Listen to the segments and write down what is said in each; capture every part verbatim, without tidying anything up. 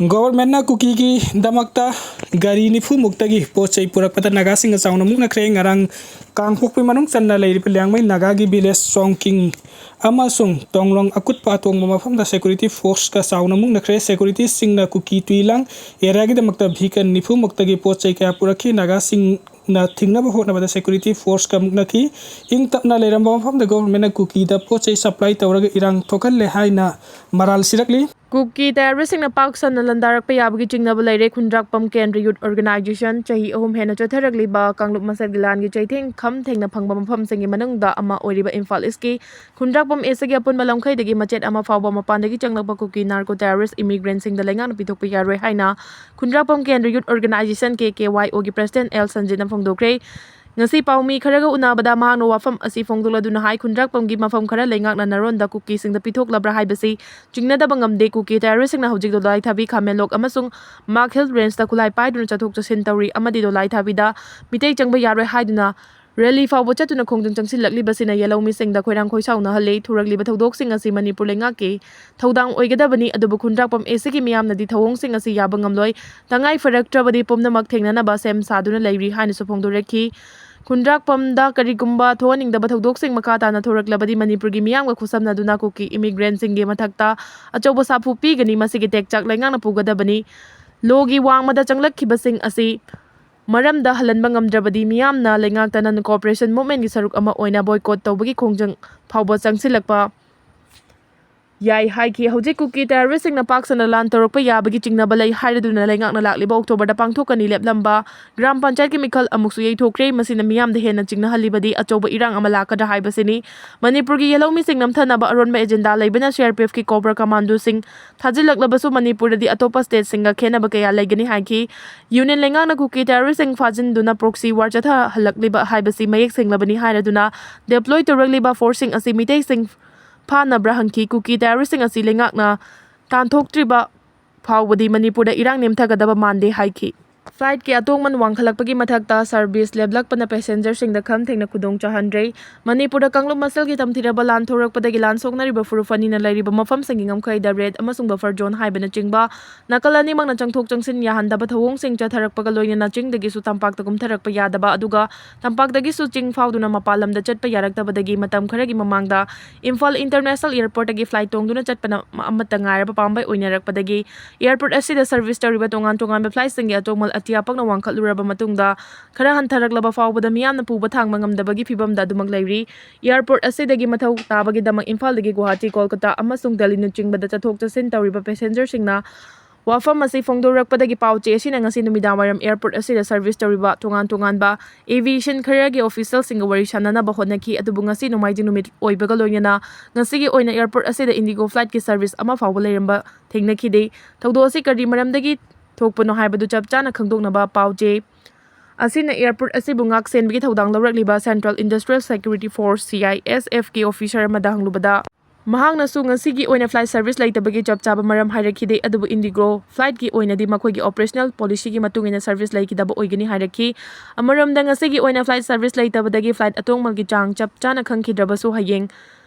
ꯒꯣꯚꯔꯟꯃꯦꯟꯠꯅ ꯀꯨꯀꯤꯒꯤꯗꯃꯛꯇ ꯒꯥꯔꯤ ꯅꯤꯐꯨ ꯃꯨꯛꯇꯒꯤ ꯄꯣꯠ ꯆꯩ ꯄꯨꯔꯛꯄꯗ ꯅꯥꯒꯥꯁꯤꯡꯅ ꯆꯥꯎꯅ ꯃꯨꯛꯅꯈ꯭ꯔꯦ꯫ ꯉꯔꯥꯡ ꯀꯥꯡꯄꯣꯛꯄꯤ ꯃꯅꯨꯡ ꯆꯟꯅ ꯂꯩꯔꯤꯕ ꯂꯤꯌꯥꯡꯃꯩ ꯅꯥꯒꯥꯒꯤ ꯚꯤꯂꯦꯖ ꯆꯣꯡꯀꯤꯡ ꯑꯃꯁꯨꯡ ꯇꯣꯡꯂꯣꯡ ꯑꯀꯨꯠꯄ ꯑꯇꯣꯡꯕ ꯃꯐꯝꯗ ꯁꯦꯀ꯭ꯌꯨꯔꯤꯇꯤ ꯐꯣꯔꯁꯀ ꯆꯥꯎꯅ ꯃꯨꯛꯅꯈ꯭ꯔꯦ꯫ ꯁꯦꯀ꯭ꯌꯨꯔꯤꯇꯤꯁꯤꯡꯅ ꯀꯨꯀꯤ ꯇꯨꯏꯂꯥꯡ ꯑꯦꯔꯤꯌꯥꯒꯤꯗꯃꯛꯇ ꯚꯤꯍꯤꯀꯜ ꯅꯤꯐꯨ ꯃꯨꯛꯇꯒꯤ ꯄꯣꯠ ꯆꯩ ꯀꯌꯥ ꯄꯨꯔꯛꯈꯤ꯫ ꯅꯥꯒꯥꯁꯤꯡꯅ ꯊꯤꯡꯅꯕ ꯍꯣꯠꯅꯕꯗ ꯁꯦꯀ꯭ꯌꯨꯔꯤꯇꯤ ꯐꯣꯔꯁꯀ ꯃꯨꯛꯅꯈꯤ꯫ ꯏꯪ ꯇꯞꯅ ꯂꯩꯔꯝꯕ ꯃꯐꯝꯗ ꯒꯣꯚꯔꯟꯃꯦꯟꯠꯅ ꯀꯨꯀꯤꯗ ꯄꯣꯠ ꯆꯩ ꯁꯄ꯭ꯂꯥꯏ ꯇꯧꯔꯒ ꯏꯔꯥꯡ ꯊꯣꯛꯍꯜꯂꯦ ꯍꯥꯏꯅ ꯃꯔꯥꯜ ꯁꯤꯔꯛꯂꯤ꯫ ꯀꯨꯀꯤ ꯇꯦꯔꯣꯔꯤꯁꯁꯤꯡꯅ ꯄꯥꯛ ꯁꯟꯅ ꯂꯥꯟꯗꯥꯔꯛꯄ ꯌꯥꯕꯒꯤ ꯆꯤꯡꯅꯕ ꯂꯩꯔꯦ꯫ ꯈꯨꯟꯗ꯭ꯔꯥꯛꯄꯝ ꯀꯦꯟꯗ꯭ꯔ ꯌꯨꯠ ꯑꯣꯔꯒꯅꯥꯏꯖꯦꯁꯟ, ꯆꯍꯤ ꯑꯍꯨꯝ ꯍꯦꯟꯅ ꯆꯠꯊꯔꯛꯂꯤꯕ ꯀꯥꯡꯂꯨꯞ ꯃꯁꯦꯜꯒꯤ ꯂꯥꯟꯒꯤ ꯆꯩꯊꯦꯡ ꯈꯝ ꯊꯦꯡꯅ ꯐꯪꯕ ꯃꯐꯝꯁꯤꯡꯒꯤ ꯃꯅꯨꯡꯗ ꯑꯃ ꯑꯣꯏꯔꯤꯕ ꯏꯝꯐꯥꯜ ꯏꯁꯀꯤ ꯈꯨꯟꯗ꯭ꯔꯥꯛꯄꯝ ꯑꯦꯁꯒꯤ ꯑꯄꯨꯟꯕ ꯂꯝꯈꯩꯗꯒꯤ ꯃꯆꯦꯠ ꯑꯃ ꯐꯥꯎꯕ ꯃꯄꯥꯟꯗꯒꯤ ꯆꯪꯂꯛꯄ ꯀꯨꯀꯤ ꯅꯥꯔꯀꯣ ꯇꯦꯔꯣꯔꯤꯁ ꯏꯃꯤꯒ꯭ꯔꯦꯟꯁꯤꯡꯗ ꯂꯩꯉꯥꯛꯅ ꯄꯤꯊꯣꯛꯄ ꯌꯥꯔꯣꯏ ꯍꯥꯏꯅ ꯈꯨꯟꯗ꯭ꯔꯥꯛꯄꯝ ꯀꯦꯟꯗ꯭ꯔ ꯌꯨꯠ ꯑꯣꯔꯒꯅꯥꯏꯖꯦꯁꯟ, ꯀꯦ ꯀꯦ ꯋꯥꯏ ꯑꯣꯒꯤ ꯄ꯭ꯔꯁꯤꯗꯦꯟꯠ ꯑꯦꯜ ꯁꯟꯖꯤꯠꯅ ꯐꯣꯡꯗꯣꯛꯈ꯭ꯔꯦ꯫ ꯉꯁꯤ ꯄꯥꯎꯃꯤ ꯈꯔꯒ ꯎꯅꯕꯗ ꯃꯍꯥꯛꯅ ꯋꯥꯐꯝ ꯑꯁꯤ ꯐꯣꯡꯗꯣꯛꯂꯗꯨꯅ ꯍꯥꯏ, ꯈꯨꯟꯗ꯭ꯔꯥꯛꯄꯝꯒꯤ ꯃꯐꯝ ꯈꯔ ꯂꯩꯉꯥꯛꯅ ꯅꯔꯣꯟꯗ ꯀꯨꯀꯤꯁꯤꯡꯗ ꯄꯤꯊꯣꯛꯂꯕ꯭ꯔꯥ ꯍꯥꯏꯕꯁꯤ ꯆꯤꯡꯅꯗꯕ ꯉꯝꯗꯦ꯫ ꯀꯨꯀꯤ ꯇꯦꯔꯣꯔꯤꯁꯁꯤꯡꯅ ꯍꯧꯖꯤꯛ ꯗꯣꯂꯥꯏꯊꯥꯕꯤ, ꯈꯥꯃꯦꯟꯂꯣꯛ ꯑꯃꯁꯨꯡ ꯃꯥꯛ ꯍꯤꯜ ꯔꯦꯟꯖꯇ ꯈꯨꯠꯂꯥꯏ ꯄꯥꯏꯗꯨꯅ ꯆꯠꯊꯣꯛ ꯆꯠꯁꯤꯟ ꯇꯧꯔꯤ ꯑꯃꯗꯤ ꯗꯣꯂꯥꯏꯊꯥꯕꯤꯗ ꯃꯤꯇꯩ ꯆꯪꯕ ꯌꯥꯔꯣꯏ ꯍꯥꯏꯗꯨꯅ ꯔꯦꯂꯤ ꯐꯥꯎꯕ ꯆꯠꯇꯨꯅ ꯈꯣꯡꯖꯪ ꯆꯪꯁꯤꯜꯂꯛꯂꯤꯕꯁꯤꯅ ꯌꯦꯜꯍꯧꯃꯤꯁꯤꯡꯗ ꯈꯣꯏꯔꯥꯡ ꯈꯣꯏꯁꯥꯎꯅꯍꯜꯂꯤ꯫ ꯊꯣꯔꯛꯂꯤꯕ ꯊꯧꯗꯣꯛꯁꯤꯡ ꯑꯁꯤ ꯃꯅꯤꯄꯨꯔ ꯂꯩꯉꯥꯛꯀꯤ ꯊꯧꯗꯥꯡ ꯑꯣꯏꯒꯗꯕꯅꯤ, ꯑꯗꯨꯕꯨ ꯈꯨꯟꯗ꯭ꯔꯥꯛꯄꯝ ꯑꯦꯁꯤꯒꯤ ꯃꯤꯌꯥꯝꯅꯗꯤ ꯊꯧꯑꯣꯡꯁꯤꯡ ꯑꯁꯤ ꯌꯥꯕ ꯉꯝꯂꯣꯏ꯫ ꯇꯉꯥꯏ ꯐꯔꯛꯇ꯭ꯔꯕꯗꯤ ꯄꯨꯝꯅꯃꯛ ꯊꯦꯡꯅꯅꯕ ꯁꯦꯝ ꯁꯥꯗꯨꯅ ꯂꯩꯔꯤ ꯍꯥꯏꯅꯁꯨ ꯐꯣꯡꯗꯣꯔꯛꯈꯤ꯫ ꯈꯨꯟꯗ꯭ꯔꯥꯛꯄꯝꯗ ꯀꯔꯤꯒꯨꯝꯕ ꯊꯣꯛꯍꯟꯅꯤꯡꯗꯕ ꯊꯧꯗꯣꯛꯁꯤꯡ ꯃꯈꯥ ꯇꯥꯅ ꯊꯣꯔꯛꯂꯕꯗꯤ ꯃꯅꯤꯄꯨꯔꯒꯤ ꯃꯤꯌꯥꯝꯒ ꯈꯨꯠꯁꯝꯅꯗꯨꯅ ꯀꯨꯀꯤ ꯏꯃꯤꯒ꯭ꯔꯦꯟꯁꯤꯡꯒꯤ ꯃꯊꯛꯇ ꯑꯆꯧꯕ ꯁꯥꯐꯨ ꯄꯤꯒꯅꯤ꯫ ꯃꯁꯤꯒꯤ ꯇꯦꯛꯆꯥꯛ ꯂꯩꯉꯥꯛꯅ ꯄꯨꯒꯗꯕꯅꯤ꯫ ꯂꯣꯒꯤ ꯋꯥꯡꯃꯗ ꯆꯪꯂꯛꯈꯤꯕꯁꯤꯡ ꯑꯁꯤ ꯃꯔꯝꯗ ꯍꯜꯍꯟꯕ ꯉꯝꯗ꯭ꯔꯕꯗꯤ ꯃꯤꯌꯥꯝꯅ ꯂꯩꯉꯥꯛꯇ ꯅꯟ ꯀꯣꯑꯣꯄꯔꯦꯁꯟ ꯃꯨꯚꯃꯦꯟꯠꯀꯤ ꯁꯔꯨꯛ ꯑꯃ ꯑꯣꯏꯅ ꯕꯣꯏꯀꯣꯠ ꯇꯧꯕꯒꯤ ꯈꯣꯡꯖꯪ ꯐꯥꯎꯕ ꯆꯪꯁꯤꯜꯂꯛꯄ ꯌꯥꯏ ꯍꯥꯏꯈꯤ꯫ ꯍꯧꯖꯤꯛ ꯀꯨꯀꯤ ꯇꯦꯔꯣꯔꯤꯁꯁꯤꯡꯅ ꯄꯥꯛ ꯁꯟꯅ ꯂꯥꯟ ꯇꯧꯔꯛꯄ ꯌꯥꯕꯒꯤ ꯆꯤꯡꯅꯕ ꯂꯩ ꯍꯥꯏꯔꯗꯨꯅ ꯂꯩꯉꯥꯛꯅ ꯂꯥꯛꯂꯤꯕ ꯑꯣꯛꯇꯣꯕꯔꯗ ꯄꯥꯡꯊꯣꯛꯀꯅꯤ ꯂꯦꯞꯂꯝꯕ ꯒ꯭ꯔꯥꯝ ꯄꯟꯆꯥꯌꯠꯀꯤ ꯃꯤꯈꯜ ꯑꯃꯨꯛꯁꯨ ꯌꯩꯊꯣꯛꯈ꯭ꯔꯦ꯫ ꯃꯁꯤꯅ ꯃꯤꯌꯥꯝꯗ ꯍꯦꯟꯅ ꯆꯤꯡꯅꯍꯜꯂꯤꯕꯗꯤ ꯑꯆꯧꯕ ꯏꯔꯥꯡ ꯑꯃ ꯂꯥꯛꯀꯗ꯭ꯔꯥ ꯍꯥꯏꯕꯁꯤꯅꯤ꯫ ꯃꯅꯤꯄꯨꯔꯒꯤ ꯌꯦꯜꯍꯧꯃꯤꯁꯤꯡ ꯅꯝꯊꯅꯕ ꯑꯔꯣꯟꯕ ꯑꯦꯖꯦꯟꯗꯥ ꯂꯩꯕꯅ ꯁꯤ ꯑꯥꯔ ꯄꯤ ꯑꯦꯐꯀꯤ ꯀꯣꯕ꯭ꯔꯥ ꯀꯃꯥꯟꯗꯣꯁꯤꯡ ꯊꯥꯖꯤꯜꯂꯛꯂꯕꯁꯨ ꯃꯅꯤꯄꯨꯔꯗꯗꯤ ꯑꯇꯣꯞꯄ ꯁ꯭ꯇꯦꯠꯁꯤꯡꯒ ꯈꯦꯠꯅꯕ ꯀꯌꯥ ꯂꯩꯒꯅꯤ ꯍꯥꯏꯈꯤ꯫ ꯌꯨꯅꯤꯌꯟ ꯂꯩꯉꯥꯛꯅ ꯀꯨꯀꯤ ꯇꯦꯔꯣꯔꯤꯁꯁꯤꯡ ꯐꯥꯖꯤꯟꯗꯨꯅ ꯄ꯭ꯔꯣꯛꯁꯤ ꯋꯥꯔ ꯆꯠꯊꯍꯜꯂꯛꯂꯤꯕ ꯍꯥꯏꯕꯁꯤ ꯃꯌꯦꯛ ꯁꯦꯡꯂꯕꯅꯤ ꯍꯥꯏꯔꯗꯨꯅ ꯗꯦꯄ꯭ꯂꯣꯏ ꯇꯧꯔꯛꯂꯤꯕ ꯐꯣꯔꯁꯁꯤꯡ ꯑꯁꯤ ꯃꯤꯇꯩꯁꯤꯡ ꯐꯥꯅꯕ꯭ꯔꯥ ꯍꯪꯈꯤ꯫ ꯀꯨꯀꯤ ꯇꯦꯔꯣꯔꯤꯁꯁꯤꯡ ꯑꯁꯤ ꯂꯩꯉꯥꯛꯅ ꯇꯥꯟꯊꯣꯛꯇ꯭ꯔꯤꯕ ꯐꯥꯎꯕꯗꯤ ꯃꯅꯤꯄꯨꯔꯗ ꯏꯔꯥꯡ ꯅꯦꯝꯊꯒꯗꯕ ꯃꯥꯟꯗꯦ ꯍꯥꯏꯈꯤ꯫ Flightꯀꯤ ꯑꯇꯣꯡꯃꯟ ꯋꯥꯡꯈꯠꯂꯛꯄꯒꯤ ꯃꯊꯛꯇ service ꯂꯦꯞꯂꯛꯄꯅ passengerꯁꯤꯡꯗ ꯈꯝ ꯊꯦꯡꯅ ꯈꯨꯗꯣꯡ ꯆꯥꯍꯟꯗ꯭ꯔꯦ꯫ ꯃꯅꯤꯄꯨꯔꯗ ꯀꯥꯡꯂꯨꯞ ꯃꯁꯦꯜꯒꯤ ꯇꯝꯊꯤꯔꯕ ꯂꯥꯟ ꯊꯣꯔꯛꯄꯗꯒꯤ ꯂꯥꯟ ꯁꯣꯛꯅꯔꯤꯕ ꯐꯨꯔꯨꯞ ꯑꯅꯤꯅ ꯂꯩꯔꯤꯕ ꯃꯐꯝꯁꯤꯡꯒꯤ ꯉꯝꯈꯩꯗ red ꯑꯃꯁꯨꯡ buffer zone ꯍꯥꯏꯕꯅꯆꯤꯡꯕ ꯅꯥꯀꯜ ꯑꯅꯤꯃꯛꯅ ꯆꯪꯊꯣꯛ ꯆꯪꯁꯤꯟ ꯌꯥꯍꯟꯗꯕ ꯊꯧꯑꯣꯡꯁꯤꯡ ꯆꯠꯊꯔꯛꯄꯒ ꯂꯣꯏꯅꯅ ꯆꯤꯡꯗꯒꯤꯁꯨ ꯇꯝꯄꯥꯛꯇ ꯀꯨꯝꯊꯔꯛꯄ ꯌꯥꯗꯕ, ꯑꯗꯨꯒ ꯇꯝꯄꯥꯛꯇꯒꯤꯁꯨ ꯆꯤꯡ ꯐꯥꯎꯗꯨꯅ ꯃꯄꯥꯟ ꯂꯝꯗ ꯆꯠꯄ ꯌꯥꯔꯛꯇꯕꯗꯒꯤ ꯃꯇꯝ ꯈꯔꯒꯤ ꯃꯃꯥꯡꯗ ꯏꯝꯐꯥꯜ International Airportꯇꯒꯤ flight ꯇꯣꯡꯗꯨꯅ ꯆꯠꯄꯅ ꯑꯃꯠꯇ ꯉꯥꯏꯔꯕ ꯄꯥꯝꯕꯩ ꯑꯣꯏꯅꯔꯛꯄꯗꯒꯤ airport ꯑꯁꯤꯗ service ꯇꯧꯔꯤꯕ ꯇꯣꯉꯥꯟ ꯇꯣꯉꯥꯟꯕ flightꯁꯤꯡꯒꯤ ꯑꯇꯣꯡꯃꯜ ꯑꯇꯤꯌꯥ ꯄꯛꯅ ꯋꯥꯡꯈꯠꯂꯨꯔꯕ ꯃꯇꯨꯡꯗ ꯈꯔ ꯍꯟꯊꯔꯛꯂꯕ ꯐꯥꯎꯕꯗ ꯃꯤꯌꯥꯝꯅ ꯄꯨꯕ ꯊꯥꯡꯕ ꯉꯝꯗꯕꯒꯤ ꯐꯤꯕꯝꯗ ꯑꯗꯨꯃꯛ ꯂꯩꯔꯤ꯫ Airport ꯑꯁꯤꯗꯒꯤ ꯃꯊꯧ ꯇꯥꯕꯒꯤꯗꯃꯛ ꯏꯝꯐꯥꯜꯗꯒꯤ ꯒꯨꯋꯥꯍꯥꯇꯤ, ꯀꯣꯜꯀꯇꯥ ꯑꯃꯁꯨꯡ ꯗꯦꯜꯂꯤꯅꯆꯤꯡꯕꯗ ꯆꯠꯊꯣꯛ ꯆꯠꯁꯤꯟ ꯇꯧꯔꯤꯕ passengerꯁꯤꯡꯅ ꯋꯥꯐꯝ ꯑꯁꯤ ꯐꯣꯡꯗꯣꯔꯛꯄꯗꯒꯤ ꯄꯥꯎ ꯆꯦ ꯑꯁꯤꯅ ꯉꯁꯤ ꯅꯨꯃꯤꯗꯥꯡ ꯋꯥꯏꯔꯝ airport ꯑꯁꯤꯗ service ꯇꯧꯔꯤꯕ ꯇꯣꯉꯥꯟ ꯇꯣꯉꯥꯟꯕ aviation ꯈꯔꯒꯤ officialꯁꯤꯡꯒ ꯋꯥꯔꯤ ꯁꯥꯟꯅꯅꯕ ꯍꯣꯠꯅꯈꯤ, ꯑꯗꯨꯕꯨ ꯉꯁꯤ ꯅꯣꯡꯃꯥꯏꯖꯤꯡ ꯅꯨꯃꯤꯠ ꯑꯣꯏꯕꯒ ꯂꯣꯏꯅꯅ ꯉꯁꯤꯒꯤ ꯑꯣꯏꯅ airport ꯑꯁꯤꯗ IndiGo flightꯀꯤ service ꯑꯃ ꯐꯥꯎꯕ ꯂꯩꯔꯝꯕ ꯊꯦꯡꯅꯈꯤꯗꯦ꯫ ꯊꯧꯗꯣꯛ ꯑꯁꯤ ꯀꯔꯤ ꯃꯔꯝꯗꯒꯤ ꯊꯣꯛꯄꯅꯣ ꯍꯥꯏꯕꯗꯨ ꯆꯞ ꯆꯥꯅ ꯈꯪꯗꯣꯛꯅꯕ ꯄꯥꯎ ꯆꯦ ꯑꯁꯤꯅ airport ꯑꯁꯤꯕꯨ ꯉꯥꯛ ꯁꯦꯟꯕꯒꯤ ꯊꯧꯗꯥꯡ ꯂꯧꯔꯛꯂꯤꯕ Central Industrial Security Force, CISFꯀꯤ officer ꯑꯃꯗ ꯍꯪꯂꯨꯕꯗ, ꯃꯍꯥꯛꯅꯁꯨ ꯉꯁꯤꯒꯤ ꯑꯣꯏꯅ flight service ꯂꯩꯇꯕꯒꯤ ꯆꯞ ꯆꯥꯕ ꯃꯔꯝ ꯍꯥꯏꯔꯛꯈꯤꯗꯦ, ꯑꯗꯨꯕꯨ IndiGo flightꯀꯤ ꯑꯣꯏꯅꯗꯤ ꯃꯈꯣꯏꯒꯤ operational policyꯒꯤ ꯃꯇꯨꯡ ꯏꯟꯅ service ꯂꯩꯈꯤꯗꯕ ꯑꯣꯏꯒꯅꯤ ꯍꯥꯏꯔꯛꯈꯤ꯫ ꯑꯃꯔꯣꯝꯗ, ꯉꯁꯤꯒꯤ ꯑꯣꯏꯅ flight service ꯂꯩꯇꯕꯗꯒꯤ flight ꯑꯇꯣꯡꯃꯜꯒꯤ ꯆꯥꯡ ꯆꯞ ꯆꯥꯅ ꯈꯪꯈꯤꯗ꯭ꯔꯕꯁꯨ, ꯍꯌꯦꯡ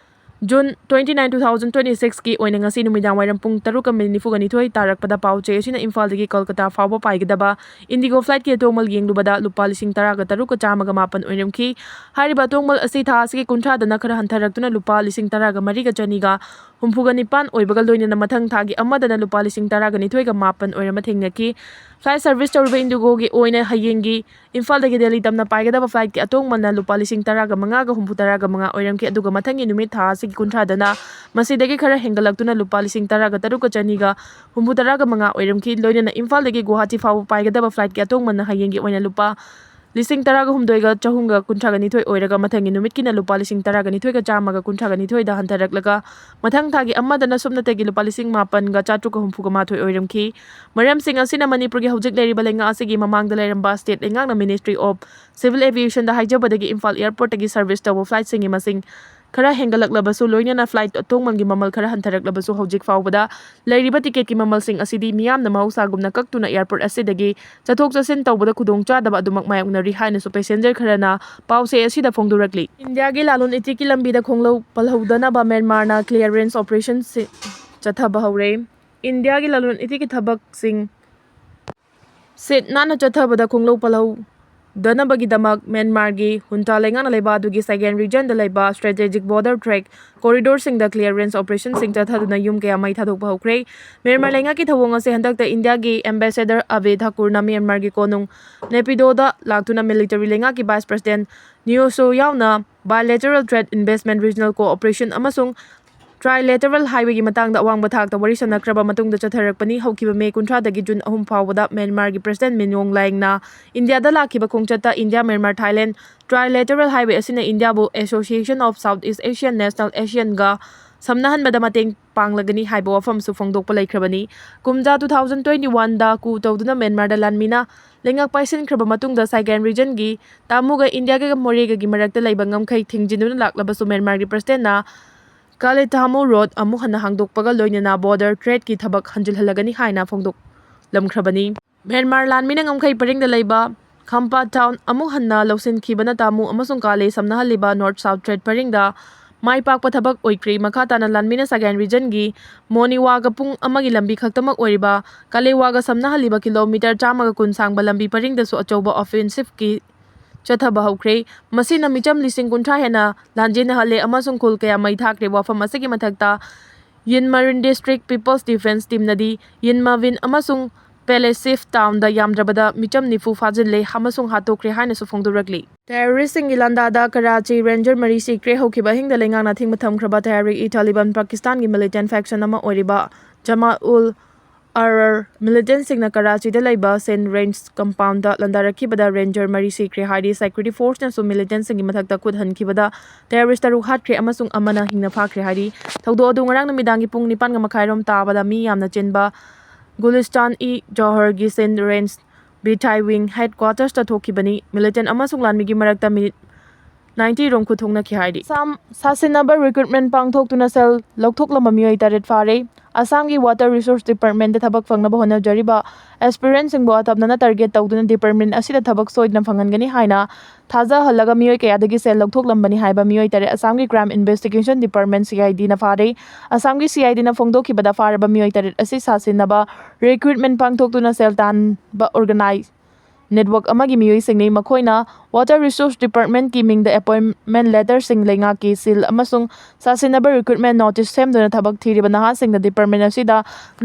June twenty nine, two thousand twenty sixꯀꯤ ꯑꯣꯏꯅ ꯉꯁꯤ ꯅꯨꯃꯤꯗꯥꯡ ꯋꯥꯏꯔꯝ ꯄꯨꯡ ꯇꯔꯨꯛꯀ ꯃꯤꯅꯤꯠ ꯅꯤꯐꯨꯒ ꯅꯤꯊꯣꯏ ꯇꯥꯔꯛꯄꯗ ꯄꯥꯎ ꯆꯦ ꯑꯁꯤꯅ ꯏꯝꯐꯥꯜꯗꯒꯤ ꯀꯜꯀꯇꯥ ꯐꯥꯎꯕ ꯄꯥꯏꯒꯗꯕ IndiGo flightꯀꯤ ꯑꯇꯣꯡꯃꯜ ꯌꯦꯡꯂꯨꯕꯗ ꯂꯨꯄꯥ ꯂꯤꯁꯤꯡ ꯇꯔꯥꯒ ꯇꯔꯨꯛꯀ ꯆꯥꯝꯃꯒ ꯃꯥꯄꯟ ꯑꯣꯏꯔꯝꯈꯤ꯫ ꯍꯥꯏꯔꯤꯕ ꯑꯇꯣꯡꯃꯜ ꯑꯁꯤ ꯊꯥ ꯑꯁꯤꯒꯤ ꯀꯨꯟꯊ꯭ꯔꯥꯗꯅ ꯈꯔ ꯍꯟꯊꯔꯛꯇꯨꯅ ꯂꯨꯄꯥ ꯂꯤꯁꯤꯡ ꯇꯔꯥꯒ ꯃꯔꯤꯒ ꯆꯅꯤꯒ ꯍꯨꯝꯐꯨꯒ ꯅꯤꯄꯥꯟ ꯑꯣꯏꯕꯒ ꯂꯣꯏꯅꯅ ꯃꯊꯪ ꯊꯥꯒꯤ ꯑꯃꯗꯅ ꯂꯨꯄꯥ ꯂꯤꯁꯤꯡ ꯇꯔꯥꯒ ꯅꯤꯊꯣꯏꯒ ꯃꯥꯄꯟ ꯑꯣꯏꯔꯝꯕ ꯊꯦꯡꯅꯈꯤ꯫ Flight service ꯇꯧꯔꯤꯕ IndiGoꯒꯤ ꯑꯣꯏꯅ ꯍꯌꯦꯡꯒꯤ ꯏꯝꯐꯥꯜꯗꯒꯤ ꯗꯦꯜꯂꯤ ꯇꯝꯅ ꯄꯥꯏꯒꯗꯕ flightꯀꯤ ꯑꯇꯣꯡꯃꯜꯅ ꯂꯨꯄꯥ ꯂꯤꯁꯤꯡ ꯇꯔꯥꯒ ꯃꯉꯥꯒ ꯍꯨꯝꯐꯨ ꯇꯔꯥꯒ ꯃꯉꯥ ꯑꯣꯏꯔꯝꯈꯤ, ꯑꯗꯨꯒ ꯃꯊꯪꯒꯤ ꯅꯨꯃꯤꯠ ꯊꯥ ꯑꯁꯤꯒꯤ ꯀꯨꯟꯊ꯭ꯔꯥꯗꯅ ꯃꯁꯤꯗꯒꯤ ꯈꯔ ꯍꯦꯟꯒꯠꯂꯛꯇꯨꯅ ꯂꯨꯄꯥ ꯂꯤꯁꯤꯡ ꯇꯔꯥꯒ ꯇꯔꯨꯛꯀ ꯆꯅꯤꯒ ꯍꯨꯝꯐꯨ ꯇꯔꯥꯒ ꯃꯉꯥ ꯑꯣꯏꯔꯝꯈꯤ꯫ ꯂꯣꯏꯅꯅ ꯏꯝꯐꯥꯜꯗꯒꯤ ꯒꯨꯋꯥꯍꯥꯇꯤ ꯐꯥꯎꯕ ꯄꯥꯏꯒꯗꯕ flightꯀꯤ ꯑꯇꯣꯡꯃꯜꯅ ꯍꯌꯦꯡꯒꯤ ꯑꯣꯏꯅ ꯂꯨꯄꯥ ꯂꯤꯁꯤꯡ ꯇꯔꯥꯒ ꯍꯨꯝꯗꯣꯏꯒ ꯆꯍꯨꯝꯒ ꯀꯨꯟꯊ꯭ꯔꯥꯒ ꯅꯤꯊꯣꯏ ꯑꯣꯏꯔꯒ, ꯃꯊꯪꯒꯤ ꯅꯨꯃꯤꯠꯀꯤꯅ ꯂꯨꯄꯥ ꯂꯤꯁꯤꯡ ꯇꯔꯥꯒ ꯅꯤꯊꯣꯏꯒ ꯆꯥꯝꯃꯒ ꯀꯨꯟꯊ꯭ꯔꯥꯒ ꯅꯤꯊꯣꯏꯗ ꯍꯟꯊꯔꯛꯂꯒ, ꯃꯊꯪ ꯊꯥꯒꯤ ꯑꯃꯗꯅ ꯁꯨꯞꯅꯇꯒꯤ ꯂꯨꯄꯥ ꯂꯤꯁꯤꯡ ꯃꯥꯄꯟꯒ ꯆꯥꯇ꯭ꯔꯨꯛꯀ ꯍꯨꯝꯐꯨꯒ ꯃꯥꯊꯣꯏ ꯑꯣꯏꯔꯝꯈꯤ꯫ ꯃꯔꯝꯁꯤꯡ ꯑꯁꯤꯅ ꯃꯅꯤꯄꯨꯔꯒꯤ ꯍꯧꯖꯤꯛ ꯂꯩꯔꯤꯕ ꯂꯩꯉꯥꯛ ꯑꯁꯤꯒꯤ ꯃꯃꯥꯡꯗ ꯂꯩꯔꯝꯕ state ꯂꯩꯉꯥꯛꯅ Ministry of Civil Aviationꯗ ꯍꯥꯏꯖꯕꯗꯒꯤ Imphal airportꯇꯒꯤ service ꯇꯧꯕ flightꯁꯤꯡꯒꯤ ꯃꯁꯤꯡ ꯈꯔ ꯍꯦꯟꯒꯠꯂꯛꯂꯕꯁꯨ, ꯂꯣꯏꯅꯅ flight ꯑꯇꯣꯡꯃꯟꯒꯤ ꯃꯃꯜ ꯈꯔ ꯍꯟꯊꯔꯛꯂꯕꯁꯨ, ꯍꯧꯖꯤꯛ ꯐꯥꯎꯕꯗ ꯂꯩꯔꯤꯕ ticketꯀꯤ ꯃꯃꯜꯁꯤꯡ ꯑꯁꯤꯗꯤ ꯃꯤꯌꯥꯝꯅ ꯃꯍꯧꯁꯥꯒꯨꯝꯅ ꯀꯛꯇꯨꯅ airport ꯑꯁꯤꯗꯒꯤ ꯆꯠꯊꯣꯛ ꯆꯠꯁꯤꯟ ꯇꯧꯕꯗ ꯈꯨꯗꯣꯡꯆꯥꯗꯕ ꯑꯗꯨꯃꯛ ꯃꯥꯌꯣꯛꯅꯔꯤ ꯍꯥꯏꯅꯁꯨ passenger ꯈꯔꯅ ꯄꯥꯎꯆꯦ ꯑꯁꯤꯗ ꯐꯣꯡꯗꯣꯔꯛꯂꯤ꯫ ꯏꯟꯗꯤꯌꯥꯒꯤ ꯂꯂꯣꯟ ꯏꯇꯤꯛꯀꯤ ꯂꯝꯕꯤꯗ ꯈꯣꯡꯂꯧ ꯄꯜꯍꯧꯗꯅꯕ ꯃ꯭ꯌꯥꯟꯃꯥꯔꯅ clearance operation ꯁꯤ ꯆꯠꯊꯕ ꯍꯧꯔꯦ꯫ ꯏꯟꯗꯤꯌꯥꯒꯤ ꯂꯂꯣꯟ ꯏꯇꯤꯛꯀꯤ ꯊꯕꯛꯁꯤꯡ ꯁꯤꯠ ꯅꯥꯟꯅ ꯆꯠꯊꯕꯗ ꯈꯣꯡꯂꯧ ꯄꯜꯍꯧꯗꯅꯕꯒꯤꯗꯃꯛ ꯃ꯭ꯌꯥꯟꯃꯥꯔꯒꯤ ꯍꯨꯟꯇꯥ ꯂꯩꯉꯥꯛꯅ ꯂꯩꯕ ꯑꯗꯨꯒꯤ Sagaing regionꯗ ꯂꯩꯕ strategic border track corridorꯁꯤꯡꯗ clearance operationꯁꯤꯡ ꯆꯠꯊꯗꯨꯅ ꯌꯨꯝ ꯀꯌꯥ ꯃꯩ ꯊꯥꯗꯣꯛꯄ ꯍꯧꯈ꯭ꯔꯦ꯫ ꯃ꯭ꯌꯥꯟꯃꯥꯔ ꯂꯩꯉꯥꯛꯀꯤ ꯊꯧꯑꯣꯡ ꯑꯁꯤ ꯍꯟꯗꯛꯇ ꯏꯟꯗꯤꯌꯥꯒꯤ ambassador ꯑꯕꯦ ꯊꯥꯀꯨꯔꯅ ꯃ꯭ꯌꯥꯟꯃꯥꯔꯒꯤ ꯀꯣꯅꯨꯡ ꯅꯦꯄꯤꯗꯣꯗ ꯂꯥꯛꯇꯨꯅ military ꯂꯩꯉꯥꯛꯀꯤ vice president ꯅꯤꯌꯣꯁꯣ ꯌꯥꯎꯅ bilateral trade, investment, regional cooperation ꯑꯃꯁꯨꯡ trilateral highwayꯒꯤ ꯃꯇꯥꯡꯗ ꯑꯋꯥꯡꯕ ꯊꯥꯛꯇ ꯋꯥꯔꯤ ꯁꯥꯟꯅꯈ꯭ꯔꯕ ꯃꯇꯨꯡꯗ ꯆꯠꯊꯔꯛꯄꯅꯤ꯫ ꯍꯧꯈꯤꯕ ꯃꯦ ꯀꯨꯟꯊ꯭ꯔꯥꯗꯒꯤ ꯖꯨꯟ ꯑꯍꯨꯝ ꯐꯥꯎꯕꯗ ꯃ꯭ꯌꯥꯟꯃꯥꯔꯒꯤ president ꯃꯤꯟ ꯑꯣꯡ ꯂꯥꯏꯡꯅ ꯏꯟꯗꯤꯌꯥꯗ ꯂꯥꯛꯈꯤꯕ ꯈꯣꯡꯆꯠꯇ India Myanmar Thailand trilateral highway ꯑꯁꯤꯅ ꯏꯟꯗꯤꯌꯥꯕꯨ Association of Southeast Asian National, ASEANꯒ ꯁꯝꯅꯍꯟꯕꯗ ꯃꯇꯦꯡ ꯄꯥꯡꯂꯒꯅꯤ ꯍꯥꯏꯕ ꯋꯥꯐꯝꯁꯨ ꯐꯣꯡꯗꯣꯛꯄ ꯂꯩꯈ꯭ꯔꯕꯅꯤ꯫ ꯀꯨꯝꯖꯥ two thousand twenty oneꯗ coup ꯇꯧꯗꯨꯅ ꯃ꯭ꯌꯥꯟꯃꯥꯔꯗ ꯂꯥꯟꯃꯤꯅ ꯂꯩꯉꯥꯛ ꯄꯥꯏꯁꯤꯟꯈ꯭ꯔꯕ ꯃꯇꯨꯡꯗ Sagaing regionꯒꯤ ꯇꯥꯃꯨꯒ ꯏꯟꯗꯤꯌꯥꯒ ꯃꯣꯔꯦꯒꯒꯤ ꯃꯔꯛꯇ ꯂꯩꯕ ꯉꯝꯈꯩ ꯊꯤꯡꯖꯤꯟꯗꯨꯅ ꯂꯥꯛꯂꯕꯁꯨ ꯃ꯭ꯌꯥꯟꯃꯥꯔꯒꯤ presidentꯅ ꯀꯥꯂꯦ ꯊꯥꯃꯨ road ꯑꯃꯨꯛ ꯍꯟꯅ ꯍꯥꯡꯗꯣꯛꯄꯒ ꯂꯣꯏꯅꯅ border tradeꯀꯤ ꯊꯕꯛ ꯍꯟꯖꯤꯜꯍꯜꯂꯒꯅꯤ ꯍꯥꯏꯅ ꯐꯣꯡꯗꯣꯛꯂꯝꯈ꯭ꯔꯕꯅꯤ꯫ ꯃ꯭ꯌꯥꯟꯃꯥꯔ ꯂꯥꯟꯃꯤꯅ ꯉꯝꯈꯩ ꯄꯔꯤꯡꯗ ꯂꯩꯕ ꯈꯝꯄꯥ town ꯑꯃꯨꯛ ꯍꯟꯅ ꯂꯧꯁꯤꯟꯈꯤꯕꯅ ꯇꯥꯃꯨ ꯑꯃꯁꯨꯡ ꯀꯥꯂꯦ ꯁꯝꯅꯍꯜꯂꯤꯕ north south trade ꯄꯔꯤꯡꯗ ꯃꯥꯏ ꯄꯥꯛꯄ ꯊꯕꯛ ꯑꯣꯏꯈ꯭ꯔꯦ꯫ ꯃꯈꯥ ꯇꯥꯅ ꯂꯥꯟꯃꯤꯅ Sagaing regionꯒꯤ ꯃꯣꯅꯤꯋꯥꯒ ꯄꯨꯡ ꯑꯃꯒꯤ ꯂꯝꯕꯤ ꯈꯛꯇꯃꯛ ꯑꯣꯏꯔꯤꯕ ꯀꯥꯂꯦꯋꯥꯒ ꯁꯝꯅꯍꯜꯂꯤꯕ kilometre ꯆꯥꯝꯃꯒ ꯀꯨꯟ ꯁꯥꯡꯕ ꯂꯝꯕꯤ ꯄꯔꯤꯡꯗꯁꯨ ꯑꯆꯧꯕ offensiveꯀꯤ ꯆꯠꯊꯕ ꯍꯧꯈ꯭ꯔꯦ꯫ ꯃꯁꯤꯅ ꯃꯤꯆꯝ ꯂꯤꯁꯤꯡ ꯀꯨꯟꯊ꯭ꯔꯥ ꯍꯦꯟꯅ ꯂꯥꯟꯖꯦꯟꯅꯍꯜꯂꯦ ꯑꯃꯁꯨꯡ ꯈꯨꯜ ꯀꯌꯥ ꯃꯩ ꯊꯥꯈ꯭ꯔꯦ꯫ ꯋꯥꯐꯝ ꯑꯁꯤꯒꯤ ꯃꯊꯛꯇ Yinmarin District People's Defence Teamꯅꯗꯤ Yinmawin ꯑꯃꯁꯨꯡ Palaisif townꯗ ꯌꯥꯝꯗ꯭ꯔꯕꯗ ꯃꯤꯆꯝ ꯅꯤꯐꯨ ꯐꯥꯖꯤꯜꯂꯦ ꯑꯃꯁꯨꯡ ꯍꯥꯠꯇꯣꯛꯈ꯭ꯔꯦ ꯍꯥꯏꯅꯁꯨ ꯐꯣꯡꯗꯣꯔꯛꯂꯤ꯫ Terroristꯁꯤꯡꯒꯤ ꯂꯥꯟꯗꯥꯗ ꯀꯔꯥꯆꯤ Ranger ꯃꯔꯤ ꯁꯤꯈ꯭ꯔꯦ꯫ ꯍꯧꯈꯤꯕ ꯑꯍꯤꯡꯗ ꯂꯩꯉꯥꯛꯅ ꯑꯊꯤꯡꯕ ꯊꯝꯈ꯭ꯔꯕ Tehrik-e-Taliban Pakistanꯒꯤ militant faction ꯑꯃ ꯑꯣꯏꯔꯤꯕ Jamaat-ul Ahrar militantꯁꯤꯡꯅ ꯀꯔꯥꯆꯤꯗ ꯂꯩꯕ Sindh Range compoundꯗ ꯂꯥꯟꯗꯥꯔꯛꯈꯤꯕꯗ Ranger ꯃꯔꯤ ꯁꯤꯈ꯭ꯔꯦ ꯍꯥꯏꯔꯤ꯫ Security forceꯅꯁꯨ militantꯁꯤꯡꯒꯤ ꯃꯊꯛꯇ ꯈꯨꯠ ꯍꯟꯈꯤꯕꯗ terrorist ꯇꯔꯨꯛ ꯍꯥꯠꯈ꯭ꯔꯦ ꯑꯃꯁꯨꯡ ꯑꯃꯅ ꯍꯤꯡꯅ ꯐꯥꯈ꯭ꯔꯦ ꯍꯥꯏꯔꯤ꯫ ꯊꯧꯗꯣꯛ ꯑꯗꯨ ꯉꯔꯥꯡ ꯅꯨꯃꯤꯗꯥꯡꯒꯤ ꯄꯨꯡ ꯅꯤꯄꯥꯟꯒ ꯃꯈꯥꯏꯔꯣꯝ ꯇꯥꯕꯗ ꯃꯤ ꯌꯥꯝꯅ ꯆꯤꯟꯕ Gulistan-e-Johorꯒꯤ Sindh Range Bithai Wing headquartersꯇ ꯊꯣꯛꯈꯤꯕꯅꯤ꯫ Militant ꯑꯃꯁꯨꯡ ꯂꯥꯟꯃꯤꯒꯤ ꯃꯔꯛꯇ minute ꯅꯥꯏꯟꯇꯤ ꯔꯣꯝ ꯈꯨꯠ ꯊꯣꯛꯅꯈꯤ ꯍꯥꯏꯔꯤ꯫ ꯑꯁꯥꯝ ꯁꯥꯁꯤꯟꯅꯕ ꯔꯤꯀ꯭ꯔꯨꯠꯃꯦꯟ ꯄꯥꯡꯊꯣꯛꯇꯨꯅ ꯁꯦꯜ ꯂꯧꯊꯣꯛꯂꯝꯕ ꯃꯤꯑꯣꯏ ꯇꯔꯦꯠ ꯐꯥꯔꯦ꯫ ꯑꯁꯥꯝꯒꯤ ꯋꯥꯇꯔ ꯔꯤꯁꯣꯔꯁ ꯗꯤꯄꯥꯔꯠꯃꯦꯟꯗ ꯊꯕꯛ ꯐꯪꯅꯕ ꯍꯣꯠꯅꯖꯔꯤꯕ ꯑꯦꯁꯄꯤꯔꯦꯟꯁꯤꯡꯕꯨ ꯑꯇꯝꯅꯅ ꯇꯥꯔꯒꯦꯠ ꯇꯧꯗꯨꯅ ꯗꯤꯄꯥꯔꯠꯃꯦꯟ ꯑꯁꯤꯗ ꯊꯕꯛ ꯁꯣꯏꯗꯅ ꯐꯪꯍꯟꯒꯅꯤ ꯍꯥꯏꯅ ꯊꯥꯖꯍꯜꯂꯒ ꯃꯤꯑꯣꯏ ꯀꯌꯥꯗꯒꯤ ꯁꯦꯜ ꯂꯧꯊꯣꯛꯂꯝꯕꯅꯤ ꯍꯥꯏꯕ ꯃꯤꯑꯣꯏ ꯇꯔꯦꯠ ꯑꯁꯥꯝꯒꯤ crime investigation department, C I ꯗꯤꯅ ꯐꯥꯔꯦ꯫ ꯑꯁꯥꯝꯒꯤ ꯁꯤ ꯑꯥꯏ ꯗꯤꯅ ꯐꯣꯡꯗꯣꯛꯈꯤꯕꯗ, ꯐꯥꯔꯕ ꯃꯤꯑꯣꯏ ꯇꯔꯦꯠ ꯑꯁꯤ ꯁꯥꯁꯤꯟꯅꯕ ꯔꯤꯀ꯭ꯔꯨꯠꯃꯦꯟ ꯄꯥꯡꯊꯣꯛꯇꯨꯅ ꯁꯦꯜ ꯇꯥꯟꯕ ꯑꯣꯔꯒꯅꯥꯏꯖ ꯅꯦꯠꯋꯥꯔꯛ ꯑꯃꯒꯤ ꯃꯤꯑꯣꯏꯁꯤꯡꯅꯤ꯫ ꯃꯈꯣꯏꯅ ꯋꯥꯇꯔ ꯔꯤꯁꯣꯔꯁ ꯗꯤꯄꯥꯔꯠꯃꯦꯟꯠꯀꯤ ꯃꯤꯡꯗ ꯑꯦꯄꯣꯏꯟꯃꯦꯟꯠ ꯂꯦꯇꯔꯁꯤꯡ, ꯂꯩꯉꯥꯛꯀꯤ ꯁꯤꯜ ꯑꯃꯁꯨꯡ ꯁꯥꯁꯤꯟꯅꯕ ꯔꯤꯀ꯭ꯔꯨꯠꯃꯦꯟꯠ ꯅꯣꯇꯤꯁ ꯁꯦꯝꯗꯨꯅ ꯊꯕꯛ ꯊꯤꯔꯤꯕ ꯅꯍꯥꯁꯤꯡꯗ ꯗꯤꯄꯥꯔꯠꯃꯦꯟꯠ ꯑꯁꯤꯗ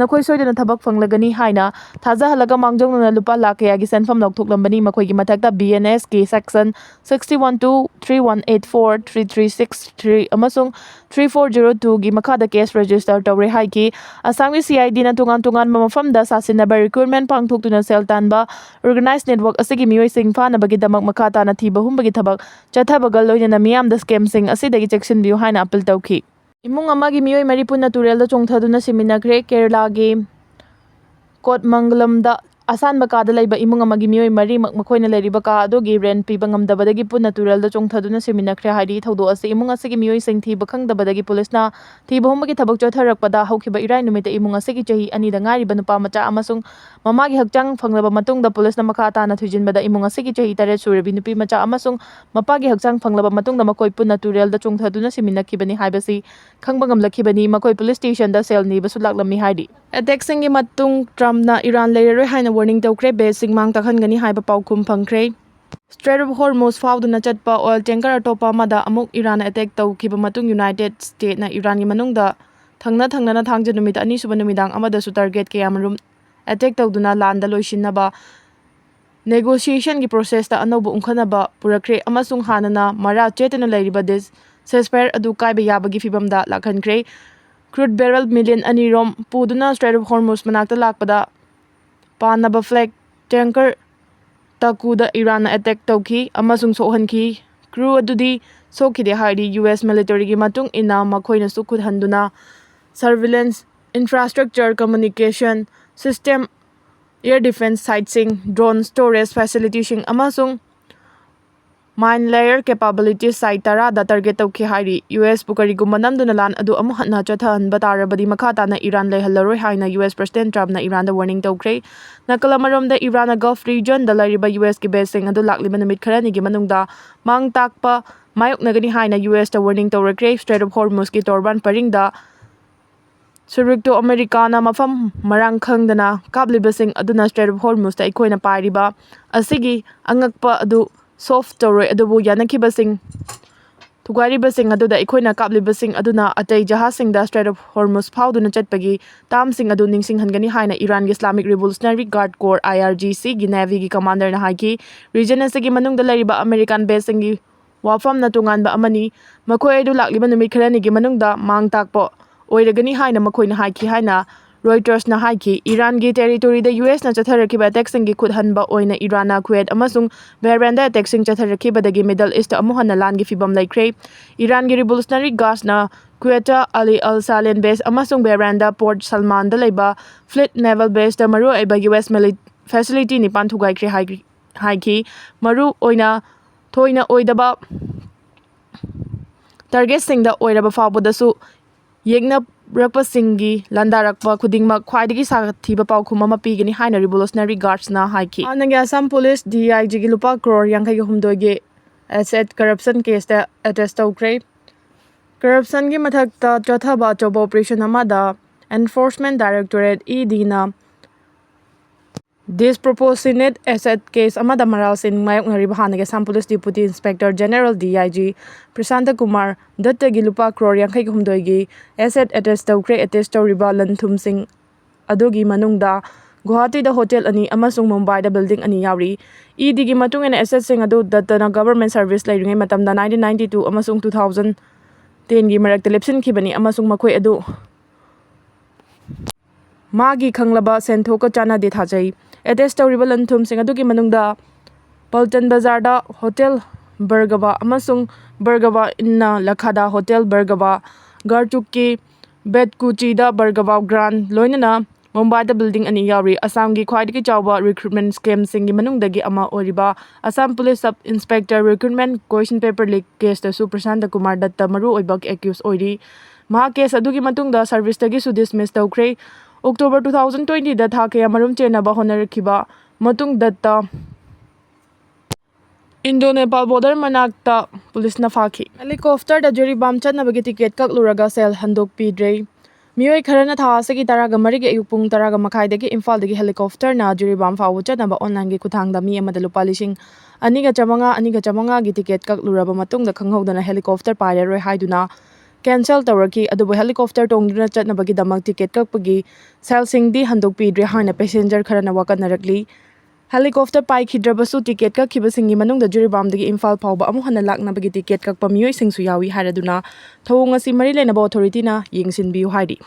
ꯅꯈꯣꯏ ꯁꯣꯏꯗꯅ ꯊꯕꯛ ꯐꯪꯂꯒꯅꯤ ꯍꯥꯏꯅ ꯊꯥꯖꯍꯜꯂꯒ ꯃꯥꯡꯖꯧꯅꯅ ꯂꯨꯄꯥ ꯂꯥꯈ ꯀꯌꯥꯒꯤ ꯁꯦꯟꯐꯝ ꯂꯧꯊꯣꯛꯂꯝꯕꯅꯤ꯫ ꯃꯈꯣꯏꯒꯤ ꯃꯊꯛꯇ ꯕꯤ ꯑꯦꯟ ꯑꯦꯁꯀꯤ section sixty one two, three one eight four, three three six three ꯑꯃꯁꯨꯡ ꯊ꯭ꯔꯤ ꯐꯣꯔ ꯖꯤꯔꯣ ꯇꯨꯒꯤ ꯃꯈꯥꯗ ꯀꯦꯁ ꯔꯦꯖꯤꯁꯇꯔ ꯇꯧꯔꯦ ꯍꯥꯏꯈꯤ꯫ ꯑꯁꯥꯝꯒꯤ ꯁꯤ ꯑꯥꯏ ꯗꯤꯅ ꯇꯣꯉꯥꯟ ꯇꯣꯉꯥꯟꯕ ꯃꯐꯝꯗ ꯁꯥꯁꯤꯟꯅꯕ ꯔꯤꯀ꯭ꯔꯨꯠꯃꯦꯟꯠ ꯄꯥꯡꯊꯣꯛꯇꯨꯅ ꯁꯦꯜ ꯇꯥꯟꯕ ꯑꯣꯔꯒꯅꯥꯏꯖ ꯅꯦꯠꯋꯥꯔꯛ ꯑꯁꯤꯒꯤ ꯃꯤꯑꯣꯏꯁꯤꯡ ꯐꯥꯅꯕꯒꯤꯗꯃꯛ ꯃꯈꯥ ꯇꯥꯅ ꯊꯤꯕ ꯍꯨꯝꯕꯒꯤ ꯊꯕꯛ ꯆꯠꯊꯕꯒ ꯂꯣꯏꯅꯅ ꯃꯤꯌꯥꯝꯗ ꯁ꯭ꯀꯦꯝꯁꯤꯡ ꯑꯁꯤꯗꯒꯤ ꯆꯦꯛꯁꯤꯟꯕꯤꯌꯨ ꯍꯥꯏꯅ ꯑꯄꯤꯜ ꯇꯧꯈꯤ꯫ ꯏꯃꯨꯡ ꯑꯃꯒꯤ ꯃꯤꯑꯣꯏ ꯃꯔꯤ ꯄꯨꯟꯅ ꯇꯨꯔꯦꯜꯗ ꯆꯣꯡꯊꯗꯨꯅ ꯁꯤꯃꯤꯟꯅꯈ꯭ꯔꯦ꯫ ꯀꯦꯔꯂꯥꯒꯤ ꯀꯣꯠꯃꯪꯒꯂꯝꯗ ꯑꯁꯥꯟꯕ ꯀꯥꯗ ꯂꯩꯕ ꯏꯃꯨꯡ ꯑꯃꯒꯤ ꯃꯤꯑꯣꯏ ꯃꯔꯤꯃꯛ ꯃꯈꯣꯏꯅ ꯂꯩꯔꯤꯕ ꯀꯥ ꯑꯗꯨꯒꯤ ꯔꯦꯟꯠ ꯄꯤꯕ ꯉꯝꯗꯕꯗꯒꯤ ꯄꯨꯟꯅ ꯇꯨꯔꯦꯜꯗ ꯆꯣꯡꯊꯗꯨꯅ ꯁꯤꯃꯤꯟꯅꯈ꯭ꯔꯦ ꯍꯥꯏꯔꯤ꯫ ꯊꯧꯗꯣꯛ ꯑꯁꯤ ꯏꯃꯨꯡ ꯑꯁꯤꯒꯤ ꯃꯤꯑꯣꯏꯁꯤꯡ ꯊꯤꯕ ꯈꯪꯗꯕꯗꯒꯤ ꯄꯨꯂꯤꯁꯅ ꯊꯤꯕ ꯍꯨꯝꯕꯒꯤ ꯊꯕꯛ ꯆꯠꯊꯔꯛꯄꯗ ꯍꯧꯈꯤꯕ ꯏꯔꯥꯏ ꯅꯨꯃꯤꯠꯇ ꯏꯃꯨꯡ ꯑꯁꯤꯒꯤ ꯆꯍꯤ ꯑꯅꯤꯗ ꯉꯥꯏꯔꯤꯕ ꯅꯨꯄꯥ ꯃꯆꯥ ꯑꯃꯁꯨꯡ ꯃꯃꯥꯒꯤ ꯍꯛꯆꯥꯡ ꯐꯪꯂꯕ ꯃꯇꯨꯡꯗ ꯄꯨꯂꯤꯁꯅ ꯃꯈꯥ ꯇꯥꯅ ꯊꯤꯖꯤꯟꯕꯗ ꯏꯃꯨꯡ ꯑꯁꯤꯒꯤ ꯆꯍꯤ ꯇꯔꯦꯠ ꯁꯨꯔꯕꯤ ꯅꯨꯄꯤ ꯃꯆꯥ ꯑꯃꯁꯨꯡ ꯃꯄꯥꯒꯤ ꯍꯛꯆꯥꯡ ꯐꯪꯂꯕ ꯃꯇꯨꯡꯗ ꯃꯈꯣꯏ ꯄꯨꯟꯅ ꯇꯨꯔꯦꯜꯗ ꯆꯣꯡꯊꯗꯨꯅ ꯁꯤꯃꯤꯟꯅꯈꯤꯕꯅꯤ ꯍꯥꯏꯕꯁꯤ ꯈꯪꯕ ꯉꯝꯂꯛꯈꯤꯕꯅꯤ꯫ ꯃꯈꯣꯏ ꯄꯨꯂꯤꯁ ꯁ꯭ꯇꯦꯁꯟꯗ ꯁꯦꯜ ꯅꯤꯕꯁꯨ ꯂꯥꯛꯂꯝꯃꯤ ꯍꯥꯏꯔꯤ꯫ ꯑꯦꯇꯦꯛꯁꯤꯡꯒꯤ ꯃꯇꯨꯡ ꯇ꯭ꯔꯝꯞꯅ ꯏꯔꯥꯟ ꯂꯩꯔꯔꯣꯏ ꯍꯥꯏꯅ ꯋꯥꯔꯅꯤꯡ ꯇꯧꯈ꯭ꯔꯦ, ꯕꯦꯁꯁꯤꯡ ꯃꯥꯡ ꯇꯥꯛꯍꯟꯒꯅꯤ ꯍꯥꯏꯕ ꯄꯥꯎꯈꯨꯝ ꯐꯪꯈ꯭ꯔꯦ꯫ ꯁ꯭ꯇ꯭ꯔꯦꯠ ꯑꯣꯐ ꯍꯣꯔꯃꯨꯖ ꯐꯥꯎꯗꯨꯅ ꯆꯠꯄ ꯑꯣꯏꯜ ꯇꯦꯡꯀꯔ ꯑꯇꯣꯞꯄ ꯑꯃꯗ ꯑꯃꯨꯛ ꯏꯔꯥꯟꯅ ꯑꯦꯇꯦꯛ ꯇꯧꯈꯤꯕ ꯃꯇꯨꯡ ꯌꯨꯅꯥꯏꯇꯦꯗ ꯁ꯭ꯇꯦꯠꯅ ꯏꯔꯥꯟꯒꯤ ꯃꯅꯨꯡꯗ ꯊꯪꯅ ꯊꯪꯅꯅ ꯊꯥꯡꯖ ꯅꯨꯃꯤꯠ ꯑꯅꯤꯁꯨꯕ ꯅꯨꯃꯤꯗꯥꯡ ꯑꯃꯗꯁꯨ ꯇꯥꯔꯒꯦꯠ ꯀꯌꯥꯃꯔꯨꯝ ꯑꯦꯇꯦꯛ ꯇꯧꯗꯨꯅ ꯂꯥꯟꯗ ꯂꯣꯏꯁꯤꯟꯅꯕ ꯅꯦꯒꯣꯁꯤꯌꯦꯁꯟꯒꯤ ꯄ꯭ꯔꯣꯁꯦꯁꯇ ꯑꯅꯧꯕ ꯎꯪꯈꯠꯅꯕ ꯄꯨꯔꯛꯈ꯭ꯔꯦ ꯑꯃꯁꯨꯡ ꯍꯥꯟꯅꯅ ꯃꯔꯥ ꯆꯦꯠꯇꯅ ꯂꯩꯔꯤꯕ ꯗꯤꯁ ꯁꯦꯁꯐꯥꯌꯔ ꯑꯗꯨ ꯀꯥꯏꯕ ꯌꯥꯕꯒꯤ ꯐꯤꯕꯝꯗ ꯂꯥꯛꯍꯟꯈ꯭ꯔꯦ꯫ ꯀ꯭ꯔꯨꯗ ꯕꯦꯔꯦꯜ ꯃꯤꯂꯤꯌꯟ ꯑꯅꯤ ꯔꯣꯝ ꯄꯨꯗꯨꯅ ꯁ꯭ꯇ꯭ꯔꯦꯠ ꯑꯣꯐ ꯍꯣꯔꯃꯨꯖ ꯃꯅꯥꯛꯇ ꯂꯥꯛꯄꯗ ꯄꯥꯟꯅꯕ ꯐ꯭ꯂꯦꯒ ꯇꯦꯡꯀꯔ ꯇꯀꯨꯗ ꯏꯔꯥꯟꯅ ꯑꯦꯇꯦꯛ ꯇꯧꯈꯤ ꯑꯃꯁꯨꯡ ꯁꯣꯛꯍꯟꯈꯤ꯫ ꯀ꯭ꯔꯨ ꯑꯗꯨꯗꯤ ꯁꯣꯛꯈꯤꯗꯦ ꯍꯥꯏꯔꯤ꯫ ꯌꯨ ꯑꯦꯁ ꯃꯤꯂꯤꯇꯔꯤꯒꯤ ꯃꯇꯨꯡ ꯏꯟꯅ, ꯃꯈꯣꯏꯅꯁꯨ ꯈꯨꯠ ꯍꯟꯗꯨꯅ surveillance infrastructure, communication system, air defence sites, drone storage ꯐꯦꯁꯤꯂꯤꯇꯤꯁꯤꯡ ꯑꯃꯁꯨꯡ Mine layer capability site ꯇꯔꯥꯗ target ꯇꯧꯈꯤ ꯍꯥꯏꯔꯤ꯫ ꯌꯨ ꯑꯦꯁꯄꯨ ꯀꯔꯤꯒꯨꯝꯕ ꯅꯝꯗꯨꯅ ꯂꯥꯟ ꯑꯗꯨ ꯑꯃꯨꯛ ꯍꯟꯅ ꯆꯠꯊꯍꯟꯕ ꯇꯥꯔꯕꯗꯤ ꯃꯈꯥ ꯇꯥꯅ ꯏꯔꯥꯟ ꯂꯩꯍꯜꯂꯔꯣꯏ ꯍꯥꯏꯅ ꯌꯨ ꯑꯦꯁ President Trumpꯅ ꯏꯔꯥꯟꯗ warning ꯇꯧꯈ꯭ꯔꯦ꯫ ꯅꯥꯀꯜ ꯑꯃꯔꯣꯝꯗ ꯏꯔꯥꯟꯅ Gulf regionꯗ ꯂꯩꯔꯤꯕ ꯌꯨ ꯑꯦꯁꯀꯤ baseꯁꯤꯡ ꯑꯗꯨ ꯂꯥꯛꯂꯤꯕ ꯅꯨꯃꯤꯠ ꯈꯔꯅꯤꯒꯤ ꯃꯅꯨꯡꯗ ꯃꯥꯡ ꯇꯥꯛꯄ ꯃꯥꯌꯣꯛꯅꯒꯅꯤ ꯍꯥꯏꯅ ꯌꯨ ꯑꯦꯁꯇ warning ꯇꯧꯔꯛꯈ꯭ꯔꯦ꯫ Strait of Hormuzꯀꯤ ꯇꯣꯔꯕꯥꯟ ꯄꯔꯤꯡꯗ ꯁꯨꯔꯨꯛꯇꯨ ꯑꯃꯦꯔꯤꯀꯥꯅ ꯃꯐꯝ ꯃꯔꯥꯡ ꯈꯪꯗꯅ ꯀꯥꯞꯂꯤꯕꯁꯤꯡ ꯑꯗꯨꯅ Strait of Hormuzꯇ ꯑꯩꯈꯣꯏꯅ ꯄꯥꯏꯔꯤꯕ ꯑꯁꯤꯒꯤ ꯑꯉꯛꯄ ꯑꯗꯨ solve ꯇꯧꯔꯣꯏ, ꯑꯗꯨꯕꯨ ꯌꯥꯅꯈꯤꯕꯁꯤꯡ ꯊꯨꯒꯥꯏꯔꯤꯕꯁꯤꯡ ꯑꯗꯨꯗ ꯑꯩꯈꯣꯏꯅ ꯀꯥꯞꯂꯤꯕꯁꯤꯡ ꯑꯗꯨꯅ ꯑꯇꯩ ꯖꯍꯥꯖꯁꯤꯡꯗ Strait of Hormuz ꯐꯥꯎꯗꯨꯅ ꯆꯠꯄꯒꯤ termꯁꯤꯡ ꯑꯗꯨ ꯅꯤꯡꯁꯤꯡꯍꯟꯒꯅꯤ ꯍꯥꯏꯅ ꯏꯔꯥꯟꯒꯤ Islamic Revolutionary Guard Corps, I R G Cꯒꯤ Navyꯒꯤ commanderꯅ ꯍꯥꯏꯈꯤ꯫ Region ꯑꯁꯤꯒꯤ ꯃꯅꯨꯡꯗ ꯂꯩꯔꯤꯕ American baseꯁꯤꯡꯒꯤ ꯋꯥꯐꯝꯅ ꯇꯣꯉꯥꯟꯕ ꯑꯃꯅꯤ꯫ ꯃꯈꯣꯏ ꯑꯗꯨ ꯂꯥꯛꯂꯤꯕ ꯅꯨꯃꯤꯠ ꯈꯔꯅꯤꯒꯤ ꯃꯅꯨꯡꯗ ꯃꯥꯡ ꯇꯥꯛꯄ ꯑꯣꯏꯔꯒꯅꯤ ꯍꯥꯏꯅ ꯃꯈꯣꯏꯅ ꯍꯥꯏꯈꯤ ꯍꯥꯏꯅ Reutersꯅ ꯍꯥꯏꯈꯤ꯫ ꯏꯔꯥꯟꯒꯤ territoryꯗ ꯌꯨ ꯑꯦꯁꯅ ꯆꯠꯊꯔꯛꯈꯤꯕ attackꯁꯤꯡꯒꯤ ꯈꯨꯠ ꯍꯟꯕ ꯑꯣꯏꯅ ꯏꯔꯥꯟꯅ Kuwait ꯑꯃꯁꯨꯡ Bahrainꯗ attackꯁꯤꯡ ꯆꯠꯊꯔꯛꯈꯤꯕꯗꯒꯤ Middle Eastꯇ ꯑꯃꯨꯛ ꯍꯟꯅ ꯂꯥꯟꯒꯤ ꯐꯤꯚꯝ ꯂꯩꯈ꯭ꯔꯦ꯫ ꯏꯔꯥꯟꯒꯤ Revolutionary Guardsꯅ Kuwaitꯇ Ali Al Salan base ꯑꯃꯁꯨꯡ Bahrainꯗ Port Salmanꯗ ꯂꯩꯕ Fleet Naval baseꯇ ꯃꯔꯨꯑꯣꯏꯕ ꯌꯨ ꯑꯦꯁ military facility ꯅꯤꯄꯥꯟ ꯊꯨꯒꯥꯏꯈ꯭ꯔꯦ ꯍꯥꯏꯈꯤ꯫ ꯃꯔꯨ ꯑꯣꯏꯅ ꯊꯣꯏꯅ ꯑꯣꯏꯗꯕ targetꯁꯤꯡꯗ ꯑꯣꯏꯔꯕ ꯐꯥꯎꯕꯗꯁꯨ ꯌꯦꯛꯅꯔꯛꯄꯁꯤꯡꯒꯤ ꯂꯥꯟꯗꯥꯔꯛꯄ ꯈꯨꯗꯤꯡꯃꯛ ꯈ꯭ꯋꯥꯏꯗꯒꯤ ꯁꯥꯊꯤꯕ ꯄꯥꯎꯈꯨꯝ ꯑꯃ ꯄꯤꯒꯅꯤ ꯍꯥꯏꯅ Revolutionary Guardsꯅ ꯍꯥꯏꯈꯤ꯫ ꯍꯥꯟꯅꯒꯤ Assam Police DIGꯒꯤ ꯂꯨꯄꯥ crore ꯌꯥꯡꯈꯩꯒ ꯍꯨꯝꯗꯣꯏꯒꯤ asset corruption caseꯇ arrest ꯇꯧꯈ꯭ꯔꯦ꯫ Corruptionꯒꯤ ꯃꯊꯛꯇ ꯆꯠꯊꯕ ꯑꯆꯧꯕ operation ꯑꯃꯗ Enforcement Directorate, EDꯅ disproportionate asset case ꯑꯃꯗ ꯃꯔꯥꯜ ꯁꯦꯟ ꯃꯥꯌꯣꯛꯅꯔꯤꯕ ꯍꯥꯟꯅꯒꯤ Assam Police Deputy Inspector General, DIG, Prashanta Kumar Duttꯒꯤ ꯂꯨꯄꯥ crore ꯌꯥꯡꯈꯩꯒ ꯍꯨꯝꯗꯣꯏꯒꯤ asset arrest ꯇꯧꯈ꯭ꯔꯦ꯫ Arrest ꯇꯧꯔꯤꯕ ꯂꯟ ꯊꯨꯝꯁꯤꯡ ꯑꯗꯨꯒꯤ ꯃꯅꯨꯡꯗ ꯒꯨꯋꯥꯍꯥꯇꯤꯗ hotel ꯑꯅꯤ ꯑꯃꯁꯨꯡ ꯃꯨꯝꯕꯥꯏꯗ building ꯑꯅꯤ ꯌꯥꯎꯔꯤ꯫ EDꯒꯤ ꯃꯇꯨꯡ ꯏꯟꯅ assetꯁꯤꯡ ꯑꯗꯨ ꯗꯠꯇꯅ government service ꯂꯩꯔꯤꯉꯩ ꯃꯇꯝꯗ nineteen ninety-two ꯑꯃꯁꯨꯡ two thousand tenꯒꯤ ꯃꯔꯛꯇ ꯂꯦꯞꯁꯤꯟꯈꯤꯕꯅꯤ ꯑꯃꯁꯨꯡ ꯃꯈꯣꯏ ꯑꯗꯨ ꯃꯥꯒꯤ ꯈꯪꯂꯕ ꯁꯦꯟꯊꯣꯛꯀ ꯆꯥꯟꯅꯗꯦ ꯊꯥꯖꯩ꯫ Arrest ꯇꯧꯔꯤꯕ ꯂꯟ ꯊꯨꯝꯁꯤꯡ ꯑꯗꯨꯒꯤ ꯃꯅꯨꯡꯗ Paltan Bazarꯗ hotel Bhargava ꯑꯃꯁꯨꯡ Bhargava Inna Lakhada hotel Bhargava, Garchukki Bedkuchiꯗ Bhargava Grand, ꯂꯣꯏꯅꯅ ꯃꯨꯝꯕꯥꯏꯗ building ꯑꯅꯤ ꯌꯥꯎꯔꯤ꯫ ꯑꯁꯥꯝꯒꯤ ꯈ꯭ꯋꯥꯏꯗꯒꯤ ꯆꯥꯎꯕ recruitment scamꯁꯤꯡꯒꯤ ꯃꯅꯨꯡꯗꯒꯤ ꯑꯃ ꯑꯣꯏꯔꯤꯕ Assam Police Sub Inspector recruitment question paper leak caseꯇꯁꯨ Prasanta Kumar ꯗꯠꯇ ꯃꯔꯨꯑꯣꯏꯕ accused ꯑꯣꯏꯔꯤ꯫ ꯃꯍꯥꯛ case ꯑꯗꯨꯒꯤ ꯃꯇꯨꯡꯗ serviceꯇꯒꯤꯁꯨ dismiss ꯇꯧꯈ꯭ꯔꯦ꯫ October two thousand twentyꯗ ꯊꯥ ꯀꯌꯥ ꯃꯔꯨꯝ ꯆꯦꯟꯅꯕ ꯍꯣꯠꯅꯔꯛꯈꯤꯕ ꯃꯇꯨꯡ ꯗꯠꯇ Indo Nepal border ꯃꯅꯥꯛꯇ ꯄꯨꯂꯤꯁꯅ ꯐꯥꯈꯤ꯫ Helicopterꯗ ꯖꯤꯔꯤꯕꯥꯝ ꯆꯠꯅꯕꯒꯤ ticket ꯀꯛꯂꯨꯔꯒ ꯁꯦꯜ ꯍꯟꯗꯣꯛꯄꯤꯗ꯭ꯔꯦ꯫ ꯃꯤꯑꯣꯏ ꯈꯔꯅ ꯊꯥ ꯑꯁꯤꯒꯤ ꯇꯔꯥꯒ ꯃꯔꯤꯒꯤ ꯑꯌꯨꯛ ꯄꯨꯡ ꯇꯔꯥꯒ ꯃꯈꯥꯏꯗꯒꯤ ꯏꯝꯐꯥꯜꯗꯒꯤ helicopterꯅ ꯖꯤꯔꯤꯕꯥꯝ ꯐꯥꯎꯕ ꯆꯠꯅꯕ onlineꯒꯤ ꯈꯨꯠꯊꯥꯡꯗ ꯃꯤ ꯑꯃꯗ ꯂꯨꯄꯥ ꯂꯤꯁꯤꯡ ꯑꯅꯤꯒ ꯆꯥꯝꯃꯉꯥ, ꯑꯅꯤꯒ ꯆꯥꯝꯃꯉꯥꯒꯤ ticket ꯀꯛꯂꯨꯔꯕ ꯃꯇꯨꯡꯗ ꯈꯪꯍꯧꯗꯅ helicopter ꯄꯥꯏꯔꯔꯣꯏ ꯍꯥꯏꯗꯨꯅ cancel ꯇꯧꯔꯛꯈꯤ꯫ ꯑꯗꯨꯕꯨ helicopter ꯇꯣꯡꯗꯨꯅ ꯆꯠꯅꯕꯒꯤꯗꯃꯛ ticket ꯀꯛꯄꯒꯤ ꯁꯦꯜꯁꯤꯡꯗꯤ ꯍꯟꯗꯣꯛꯄꯤꯗ꯭ꯔꯦ ꯍꯥꯏꯅ passenger ꯈꯔꯅ ꯋꯥꯀꯠꯅꯔꯛꯂꯤ꯫ Helicopter ꯄꯥꯏꯈꯤꯗ꯭ꯔꯕꯁꯨ ticket ꯀꯛꯈꯤꯕꯁꯤꯡꯒꯤ ꯃꯅꯨꯡꯗ ꯖꯤꯔꯤꯕꯥꯝꯗꯒꯤ ꯏꯝꯐꯥꯜ ꯐꯥꯎꯕ ꯑꯃꯨꯛ ꯍꯟꯅ ꯂꯥꯛꯅꯕꯒꯤ ticket ꯀꯛꯄ ꯃꯤꯑꯣꯏꯁꯤꯡꯁꯨ ꯌꯥꯎꯏ ꯍꯥꯏꯔꯗꯨꯅ ꯊꯧꯑꯣꯡ ꯑꯁꯤ ꯃꯔꯤ ꯂꯩꯅꯕ authorityꯅ ꯌꯦꯡꯁꯤꯟꯕꯤꯌꯨ ꯍꯥꯏꯔꯤ꯫